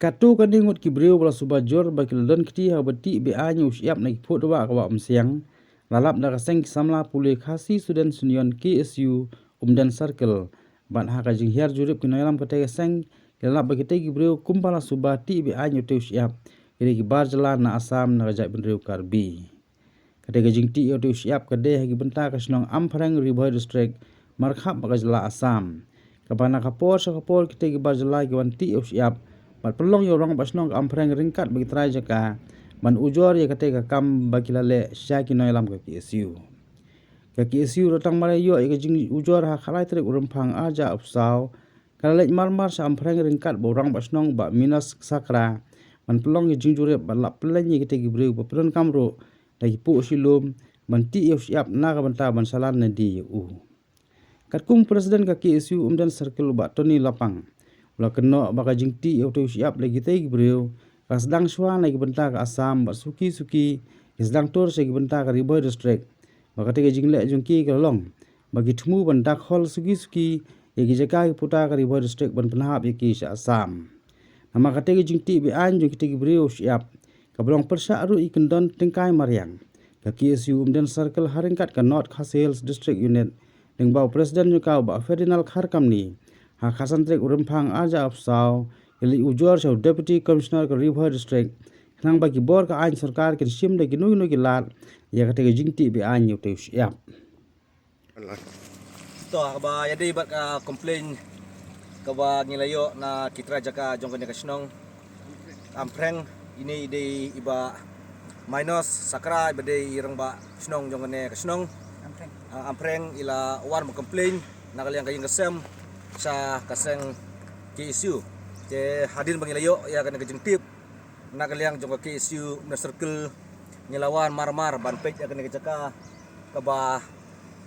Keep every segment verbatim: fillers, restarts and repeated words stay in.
Katto katne ngut ki briew ba la suba jur ba ki la don kti haba tih be-aiñ ïa u shyiap na ki phuh dawah ka Wah Umsiang, la lap da ka seng ki samla pule Khasi Students Union, K S U, Umden Circle. Bad ha ka jinghiar jurip ki nongïalam katei ka seng, ki la lap ba kitei ki briew kumba la suba tih be-aiñ ïa utei u shyiap, ki dei ki bar jylla na Assam na ka jaitbynriew Karbi. Katei ka jingtih ïa utei u shyiap ka dei ha ki bynta ka shnong Amphreng, Ri Bhoi District, markhap bad ka jylla Assam. Kaba na ka por sha ka por kitei ki bar jylla ki wan tih ïa u shyiap bad pynlong ïa u rangbah shnong ka Amphreng ryngkat bad ki trai jaka ban ujor ïa katei ka kam ba ki la leh sha ki nongïalam ka K S U. Ka K S U ruh tang mar ïoh ïa ka jingujor ha khatlai tarik u Rymphang arhajar arphew saw, ka la leit mar mar sha Amphreng ryngkat bad u rangbah shnong Bah Minos Sakra ban pynlong ïa ka jingjurip bad lap pynleit ïa kitei ki briew ba pyndonkam ruh da ki phuh shilum ban tih ïa u shyiap na ka bynta ban shalan lade ïa u. Katkum u President ka K S U Umden Circle u Bah Tony Lapang, u la kynnoh ba ka jingtih ïa utei u shyiap da kitei ki briew ka sdang shuwa na ki bynta ka Assam bad suki suki ki sdang tur sha ki bynta ka Ri Bhoi District. Ba katei ka jingleh jong ki ka long ba ki thmu ban dak hol suki suki ïa ki jaka ki puta ka Ri Bhoi District ban pynhap ïa ki sha Assam. Namar katei ka jingtih be-aiñ jong kitei ki briew u shyiap kaba long pyrshah ruh ïa ki kyndon tyngkai mariang, ka K S U Umden Circle ha ryngkat ka North Khasi Hills District Unit, lyngba u President jong ka u Bah Ferdinand Kharkamni, ha ka san tarik u Rymphang arhajar arphew saw, ki la leit ujor sha u Deputy Commissioner ka Ri Bhoi District khnang ba ki bor ka aiñ sorkar kin shim da kino kino ki lad ïa katei ka jingtih be-aiñ ïa utei u shyiap. To, kaba ïadei bad ka complain kaba ngi la ïoh na ki trai jaka jong kane ka shnong Amphreng, ine i dei i Bah Minos Sakra, iba dei i rangbah shnong jong kane ka shnong. Amphreng. Ah, Amphreng, i la wan ban complain na ka liang ka ïing ka sem sha ka seng K S U. Te hadien ba ngi la ïoh ïa kane ka jingtip na ka liang jong ka K S U Umden Circle, ngi la wan mar mar ban peit ïa kane ka jaka kaba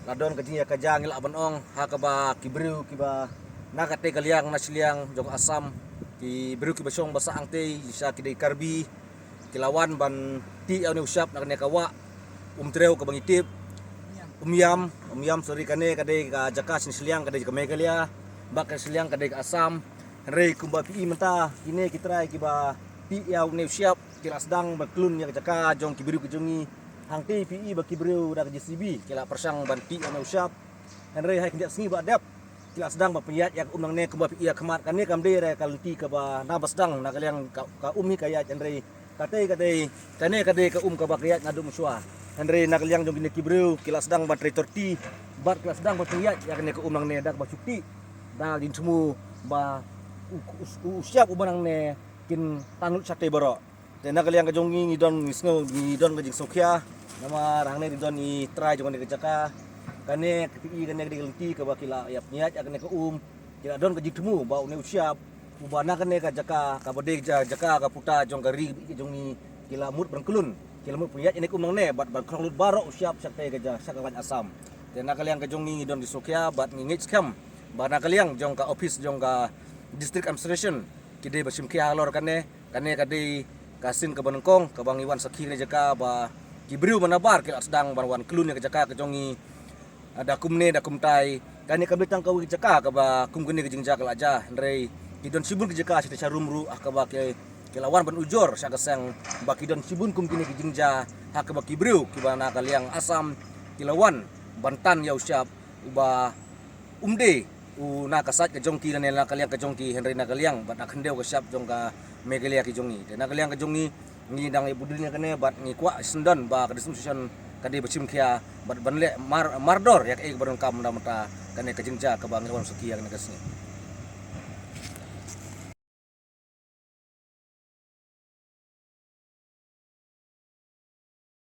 la don ka jingïakajia, ngi lah ban ong, ha kaba ki briew kiba na katei ka liang na shiliang jong Assam, ki briew kiba shong ba sah hangtei, shisha ki dei Karbi, ki la wan ban tih ïa une u shyiap na kane ka Wah Umtrew kaba ngi tip, Umiam, Umiam, sorry, kane ka dei ka jaka shane shiliang ka dei ka Meghalaya, bad ka shiliang ka dei ka Assam. Hynrei kumba phi i mynta, kine ki trai kiba tih ïa une u shyiap ki la sdang ban khlun ïa ka jaka jong ki briew ki jong ngi. Hangtei phi i ba ki briew da ka J C B ki la pyrshang ban tih ïa une u shyiap. Hynrei ha ki khyndiat sngi ba dep ki la sdang ban pynïaid ïa ka um nangne. Kumba phi i ha khmat, kane kam dei re ka lynti kaba naba sdang, na ka liang ka, ka um hi ka ïaid, hynrei katei ka dei, kane ka dei ka um kaba ka ïaid naduh mynshuwa. Hynrei na ka liang jong kine ki briew ki la sdang ban trei torti bad ki la sdang ban pynïaid ïa kane ka um nangne da kaba shu tih da ka jingthmu ba u, u, u, u shyiap uba nangne kin tan lut shatei baroh. Te na ka liang ka jong ngi, ngi don, ngi sngew, ngi don ka jingsngewkhia. Namar hangne ngi don i trai jong kane ka jaka. Kane ka phi i, kane ka dei ka lynti kaba ki la ïa pynïaid ïa kane ka um. Ki la don ka jingthmu ba une u shyiap uba na kane ka jaka kaba dei ja-, jaka ka puta jong ka ri jong ngi, ki la mut ban khlun, ki la mut pynïaid ïa kane ka um nangne bad ban khrong lut baroh u shyiap shatei ka ja-, sha ka lain Assam. Te na ka liang ka jong ngi, ngi don ka jingsngewkhia bad ngi ngeit skhem ba na ka liang jong ka office jong ka District Administration ki dei ba shimkhia halor kane. Kane ka dei ka sien kaba nyngkong kaba ngi wan sakhi ha kane ka jaka ba ki briew ba nabar ki la sdang ban wan khlun ïa ka jaka ka jong ngi, ah, da kumne da kumtai. Kane kam dei tang kawei ka jaka kaba kum kane ka jingjia ka la jia, hynrei ki don shibun ki jaka shatei sharum ruh, ah, kaba ki, ki la wan ban ujor sha ka seng ba ki don shibun kum kine ki jingjia, ha kaba ki briew kiba na ka liang Assam ki la wan ban tan ïa u shyiap uba um dei u na ka side ka jong ki lane na ka liang ka jong ki, hynrei na ka liang bad na khyndew ka shyiap jong ka Meghalaya ki jong ngi. Te na ka liang ka jong ngi, ngi dang ïa bud ïa kane bad ngi kwah shisyndon ba ka District Administration ka dei ba shimkhia bad ban leh mar-, mardor ïa kaei kaba donkam na ka bynta kane ka jingjia kaba ngi la wan sakhi ha kane ka sngi.